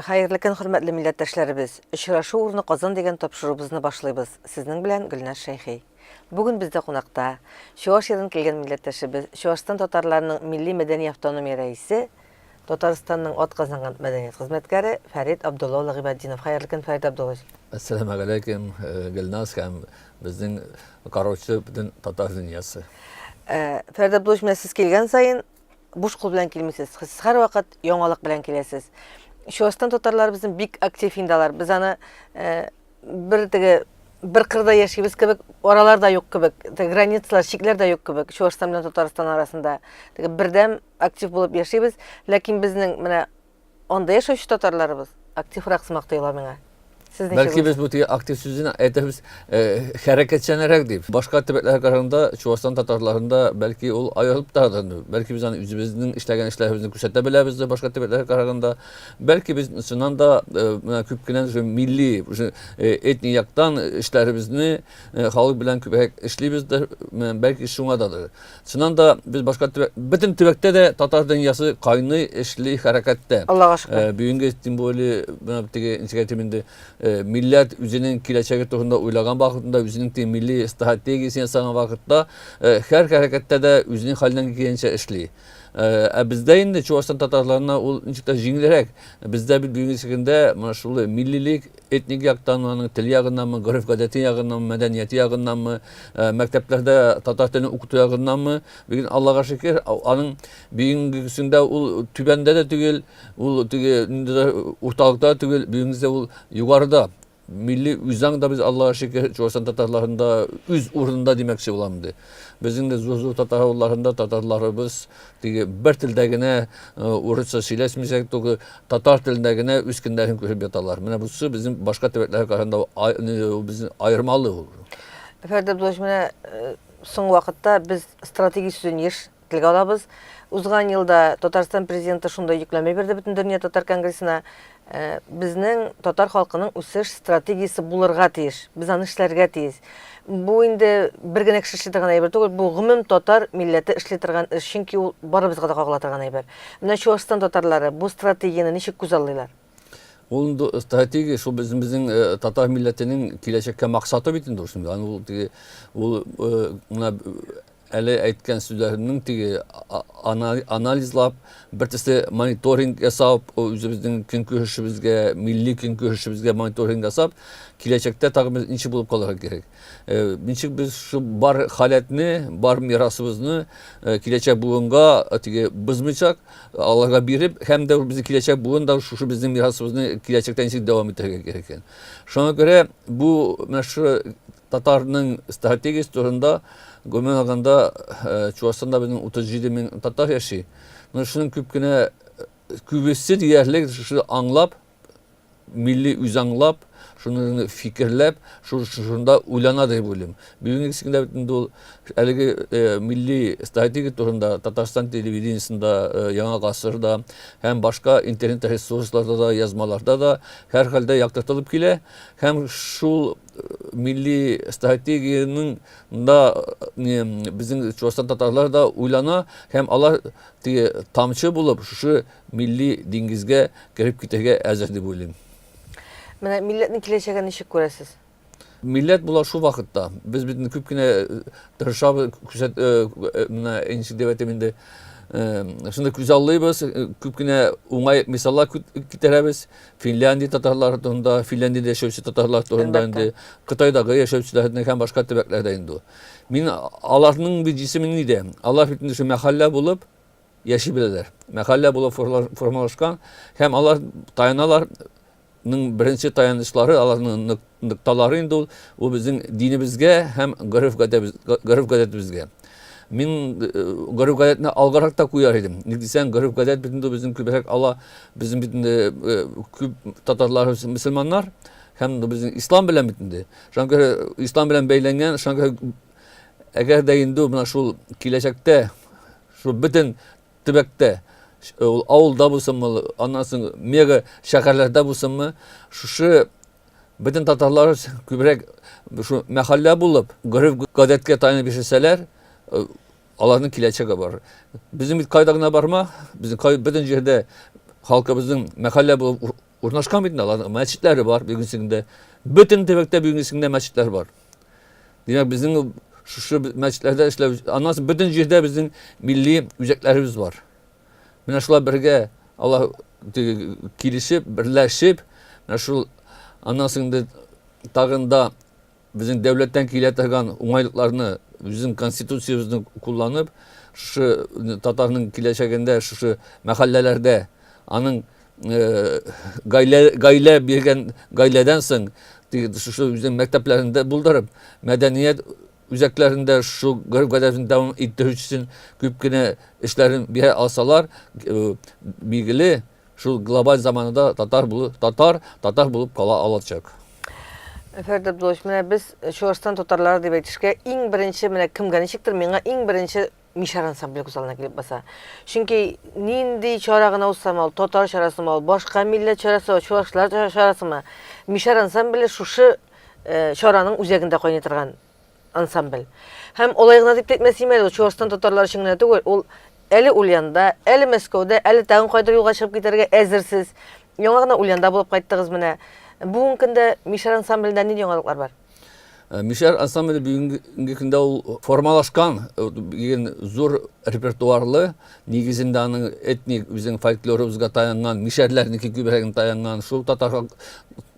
Хәерле көн, хөрмәтле милләттәшләребез! Очрашу урыны Казан дигән тапшыруыбызны башлыйбыз. Сезнең белән Гөлназ Шәйхи. Бүген бездә кунакта Чуашиядән килгән милләттәшебез, Чуашстан татарларының милли-мәдәни автономия рәисе, Татарстанның атказанган мәдәният хезмәткәре Фәрит Абдулла улы Гыйбатдинов. Хәерле көн, Фәрит Абдуллович! Әссәламегаләйкем, Гөлназ һәм безнең караучы бөтен татар дөньясы. Фәрит Абдуллович, менә сез килгән саен буш кул белән килмисез. Сез һәрвакыт яңалык белән киләсез. Чуашстан татарлары безнең бик актив инде алар. Без аны бер теге бер кырда яшибез кебек, аралар да юк кебек, теге границалар, чикләр дә юк кебек Чуашстан белән Татарстан арасында. Теге бердәм актив булып яшибез. Ләкин безнең менә анда яшәүче татарларыбыз активрак сымак тоела миңа. Сез ничек Бәлки без бу теге актив сүзен әйтәбез, хәрәкәтчәнрәк дип. Башка төбәкләргә караганда Чуашстан татарларында бәлки ул аерылып торадыр. Бәлки без аны үзебезнең эшләгән эшләребезне күрсәтә беләбез башка төбәкләргә караганда. Бәлки без чыннан да менә күп кенә шул милли, шул этник яктан эшләребезне халык белән күбрәк эшлибездер, бәлки шуңададыр. Чыннан да без башка төбәк, бөтен төбәктә дә татар дөньясы кайный, эшли, хәрәкәттә. Аллага шөкер. Бүгенге тем более менә теге ничек әйтим инде, милләт үзенең киләчәге турында уйлаган вакытында, үзенең теге милли стратегиясен ясаган вакытта, һәр хәрәкәттә дә үзенең хәленнән килгәнчә эшли. Ә бездә инде Чуашстан татарларына ул ничек тә җиңелрәк. Бездә бит бүгенге көндә менә шул миллилек, этник яктан, аның тел ягыннанмы, гореф-гадәте ягыннанмы, мәдәнияте ягыннанмы, мәктәпләрдә татар телен укыту ягыннанмы, бүген Аллага шөкер, аның бүгенгесендә ул түбәндә дә түгел, ул теге ниндидер урталыкта түгел, бүгенгесе ул югарыда. Милли үзаң да без Аллага шөкер, Чуашстан татарларында үз урынында димәкче булам инде. Безнең дә зур-зур татар авылларында татарларыбыз теге бер телдә генә урысча сөйләшмисәк түгел, татар телендә генә үз көннәрен күреп яталар. Менә бусы безнең башка төбәкләргә караганда безнең аермалы ул. Фәрит Абдуллович, менә соңгы вакытта без стратегия сүзен еш телгә алабыз. Узган елда Татарстан президенты шундый йөкләмә бирде Бөтендөнья татар конгрессына. Безнең татар халкының үсеш стратегиясе булырга тиеш. Без аны эшләргә тиеш. Бу инде бер генә кеше эшли торган әйбер түгел, бу гомум татар милләте эшли торган эш, чөнки ул барыбызга да кагыла торган әйбер. Менә Чуашстан татарлары бу стратегияне ничек күзаллыйлар? Ул инде стратегия шул безнең безнең татар милләтенең киләчәккә максаты бит инде ул шунда. Ул теге ул менә Әле әйткән сүзләремнең теге анализлап, бер төсле мониторинг ясап, үзебезнең көнкүрешебезгә, милли көнкүрешебезгә мониторинг ясап, киләчәктә тагын без ничек булып калырга кирәк. Э, ничек без шу бар халәтне, бар мирасыбызны э, киләчәк буынга э, теге бозмыйчак, аларга биреп, һәм дә безнең киләчәк буын да шушы безнең мирасыбызны киләчәктә ничек дәвам итәргә кирәк икән. Шуңа күрә бу менә шу татарның стратегиясе турында Гомумән алганда, Чуашстанда безнең 37 мең татар яши. Менә шуның күп кенә күбесе диярлек шушы аңлап, милли үзаңлап, шуны фикерләп, шунда уйлана дип уйлыйм. Бүгенге көндә бит инде ул әлеге милли стратегия турында Татарстан телевидениесендә, Яңа гасырда һәм башка интернет ресурсларда да, язмаларда да һәрхәлдә яктыртылып килә һәм шул милли стратегиянең да безнең Чуашстан татарлар да уйлана һәм алар теге тамчы булып шушы милли диңгезгә кереп китәргә әзер дип уйлыйм. Менә милләтнең киләчәген ничек күрәсез? Милләт була шул вакытта. Без бит күп кенә тырышабыз, күрсәт, менә ничек дип әйтим инде, шуны күзаллыйбыз, күп кенә уңай мисаллар китерәбез. Финляндия татарлары турында, Финляндиядә яшәүче татарлар турында инде, Кытайдагы яшәүчеләрне һәм башка төбәкләрдә инде. Мин аларның бит җисеме нидә? Алар бит инде шул мәхәллә булып яши беләләр. Мәхәллә булып формалашкан һәм алар таяналар ның беренче таянычлары, аларның нокталары инде ул, ул безнең динебезгә һәм гореф-гадәтебезгә. Мин э, гореф-гадәтне алгарак та куяр идем. Ник дисәң, гореф-гадәт бит инде безнең күбрәк ала, безнең бит инде э, күп татарлар мөселманнар һәм безнең ислам белән бит инде. Шуңа күрә ислам белән бәйләнгән, шуңа күрә әгәр дә инде менә шул киләчәктә шул бөтен төбәктә ул авылда булсынмы, аннан соң мега шәһәрләрдә булсынмы, шушы бөтен татарлар күбрәк шу мәхәллә булып, гореф-гадәткә таянып яшәсәләр, э, аларның киләчәге бар. Безнең бит кайда гына барма, безнең бөтен җирдә халкыбызның мәхәллә булып Урнашкан бит инде аларның мәчетләре бар бүгенге көндә. Бөтен төбәктә бүгенге көндә мәчетләр бар. Димәк, безнең шушы мәчетләрдә эшләү, аннан соң бөтен җирдә безнең милли үзәкләребез бар. Менә шулар бергә алар килешеп, берләшеп, менә шул аннан соң инде тагын да безнең дәүләттән килә торган уңайлыкларны, безнең конституциябезне кулланып, шушы татарның киләчәгендә шушы мәхәлләләрдә аның гаилә гаилә биргән гаиләдән соң шушы үзенең мәктәпләрендә булдырып, мәдәният үзәкләрендә шул гореф-гадәтен дәвам иттерү өчен күп кенә эшләрен бирә алсалар, билгеле, шул глобаль заманада татар булып, татар, татар булып кала алачак. Фәрит Абдуллович, менә без Чуашстан татарлары дип әйтешкә иң беренче менә кемгә ничектер миңа иң беренче Мишәр ансамбле күз алдына килеп баса. Чөнки нинди чара гына узсам ул, татар чарасымы ул, башка милләт чарасы, чуашлар чарасымы, Мишәр ансамбле шушы э, чараның үзәгендә кайный торган ансамбль. Һәм алай гына дип тә әйтмәс идем әле, ул Чуашстан татарлары өчен генә түгел, ул әле Ульянда, әле Мәскәүдә, әле тагын кайдыр юлга чыгып китәргә әзерсез. Яңа гына Ульянда булып кайттыгыз менә. Бүгенге көндә Мишәр ансамблендә нинди яңалыклар бар? Э, Мишәр ансамбле бүгенге көндә ул формалашкан, э, дигән зур репертуарлы, нигезендә аның этник үзенең фольклорыбызга таянган, мишәрләрнеке күбрәген таянган, шул татар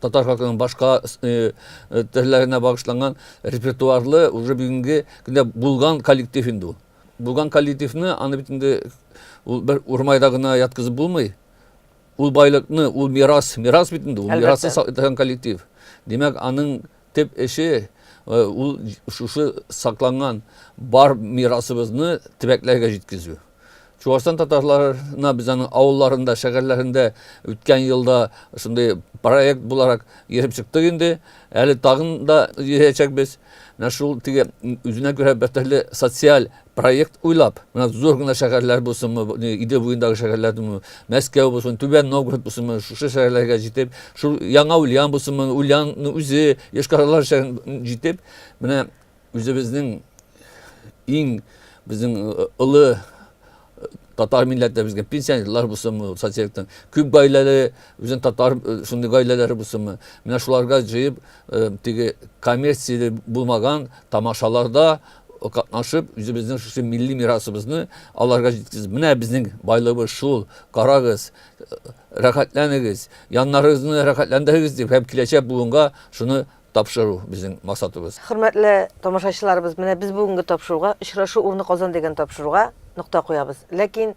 татар халкының башка э, төрләренә багышланган репертуарлы уже бүгенге көндә булган коллектив инде ул. Булган коллективны аны бит инде ул бер Урмайда гына яткызып булмый. Ул байлыкны, ул мирас, мирас бит инде, ул мирасны саклый торган коллектив. Димәк, аның төп эше э, ул шушы сакланган бар мирасыбызны төбәкләргә җиткезү. Чуашстан татарларына без аның авылларында, шәһәрләрендә үткән елда шундый проект буларак йөреп чыктык инде. Әле тагын да йөрәчәкбез. Менә шул теге үзенә күрә бер төрле социаль проект уйлап, менә зур гына шәһәрләр булсынмы, Идел буендагы шәһәрләрме, Мәскәү булсын, Түбән Новгород булсынмы, шушы шәһәрләргә җитеп, шул Яңа Ульян булсынмы, Ульянны үзе, Йошкар-Ола шәһәрен җитеп, менә үзебезнең иң безнең э, олы э, татар милләте безгә пенсионерлар булсынмы, социаль күп гаиләле, үзенең татар э, шундый гаиләләре булсынмы, менә шуларга җыеп, теге коммерцияле булмаган тамашаларда катнашып, үзебезнең шушы милли мирасыбызны аларга җиткезеп, менә безнең байлыгыбыз шул, карагыз, рәхәтләнегез, яннарыгызны рәхәтләндерегез дип һәм киләчәк буынга шуны тапшыру безнең максатыбыз. Хөрмәтле тамашачыларыбыз, менә без бүгенге тапшыруга Очрашу урыны Казан дигән тапшыруга нокта куябыз. Ләкин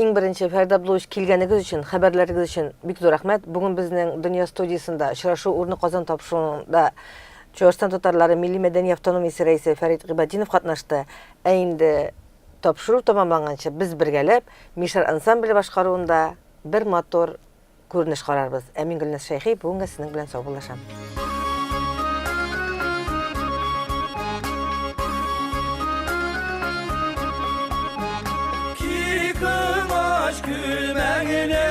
иң беренче Фәрит Абдуллович килгәнегез өчен, хәбәрләрегез өчен бик зур рәхмәт. Бүген безнең Дөнья студиясендә Очрашу урыны Казан тапшыруында Чуашстан татарлары милли-мәдәни автономиясе рәисе Фәрит Гыйбатдинов катнашты. Ә инде тапшыру тәмамланганчы без бергәләп Мишәр ансамбле башкаруында бер матур күренеш карарбыз. Ә мин Гөлназ Шәйхи бүгенгә сезнең белән саубуллашам. Кикымач күлмәгенә.